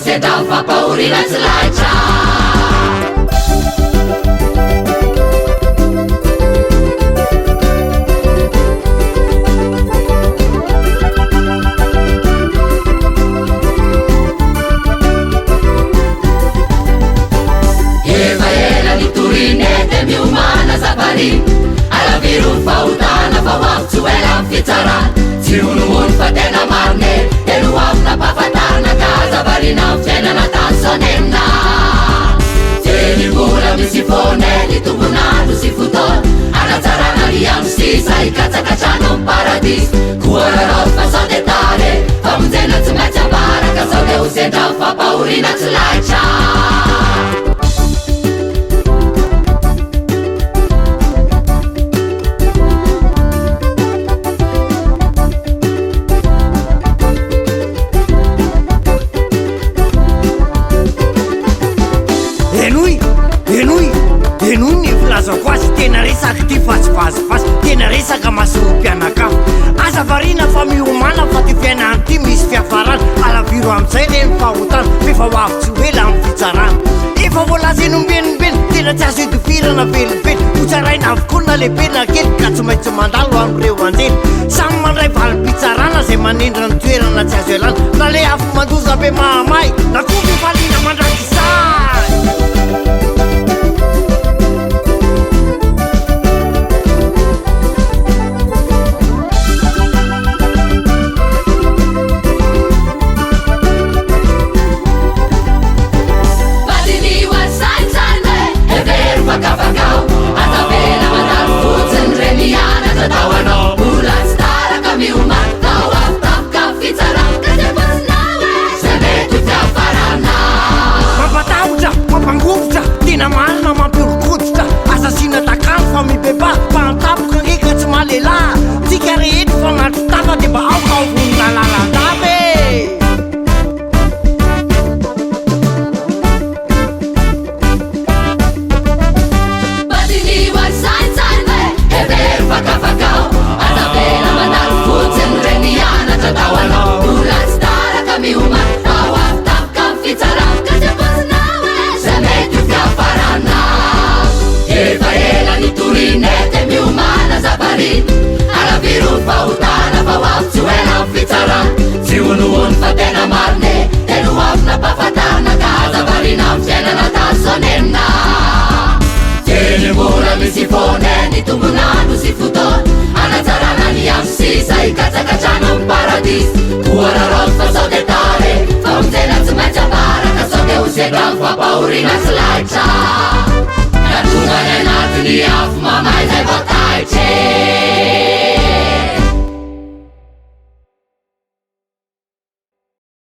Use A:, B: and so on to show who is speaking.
A: sendra ny fampahoriana tsy laitra. Efa ela nitoriana e dia miomàna safari. Alaviro ny fahotana fa ho avy tsy ho ela ny fitsarana. Tsy honohono fa tena marina e, dia no avy nampahafantarina ka aza variana amin'ny fiainana tany sao nenina. Dia ny mbola misy foana e, ny tombon'andro sy fotoana hanatsarana ny andro sisa hikatsaka hatrany amin'ny paradisa. Koa araraoty fa sao dia tara e, famonjena tsy maintsy ambara ka sao dia ho sendra ny fampahoriana tsy laitra.
B: Henoy, henoy, henoy ny filazako azy Tena resaka ity fa tsy vazivazy Tena resaka mahasoa mpianakavy Aza variana fa miomàna fa ty fiainana ity misy fiafarana Alaviro amin'izay re ny fahotana F'efa ho avy tsy ho ela ny fitsarana Efa voalaza eny ombenimbeny Tena tsy azo idovirana velively Hotsaraina avokoa na lehibe na kely Ka tsy maintsy mandalo amin'ireo anjely Samy mandray valim-pitsarana Izay manendry ny toerana tsy azo ialana Na le afo mandoza be mahamay Na koa fifaliana mandrakizay.
A: Vadinio ary saintsaino e, hevero fakafakao, aza avela mandalo fotsiny ireny anatra atao anao, mbola tsy tara ka miomàna, fa ho avy tampoka ny fitsarana, ka tsy ampoizinao e, izay mety ho fiafarana.
B: Mampatahotra, mampangovitra, tena marina mampihoron-koditra, aza asiana takalo fa mibebaha, fa an-tampoka ange ka tsy maha lehilahy, tsika rehetra fa mandry-tava dia mba aoka ho vonona lalandava e!
A: Badinio ary saintsaino e, hevero fakafakao, aza avela mandalo fotsiny ireny anatra atao anao, mbola tsy tara ka miomàna, fa ho avy tampoka ny fitsarana, ka tsy ampoizinao e, izay mety ho fiafarana. Efa ela nitoriana e, dia miomàna aza variana, alaviro ny fahotana fa ho avy tsy ho ela ny fitsarana, tsy honohono fa tena marina e, dia no avy nampahafantarina ka aza variana amin'ny fiainana tazonina. Teny mbola misy foana e, ny tombon'andro sy fotoana hanatsarana ny andro sisa hikatsaka hatrany amin'ny paradisa. Koa araraoty fa sao dia tara e, famonjena tsy maintsy ambara ka sao dia ho sendra amin'ny fampahoriana tsy laitra. Ka tonga any anatin'ny afo mamay izay vao taitra e.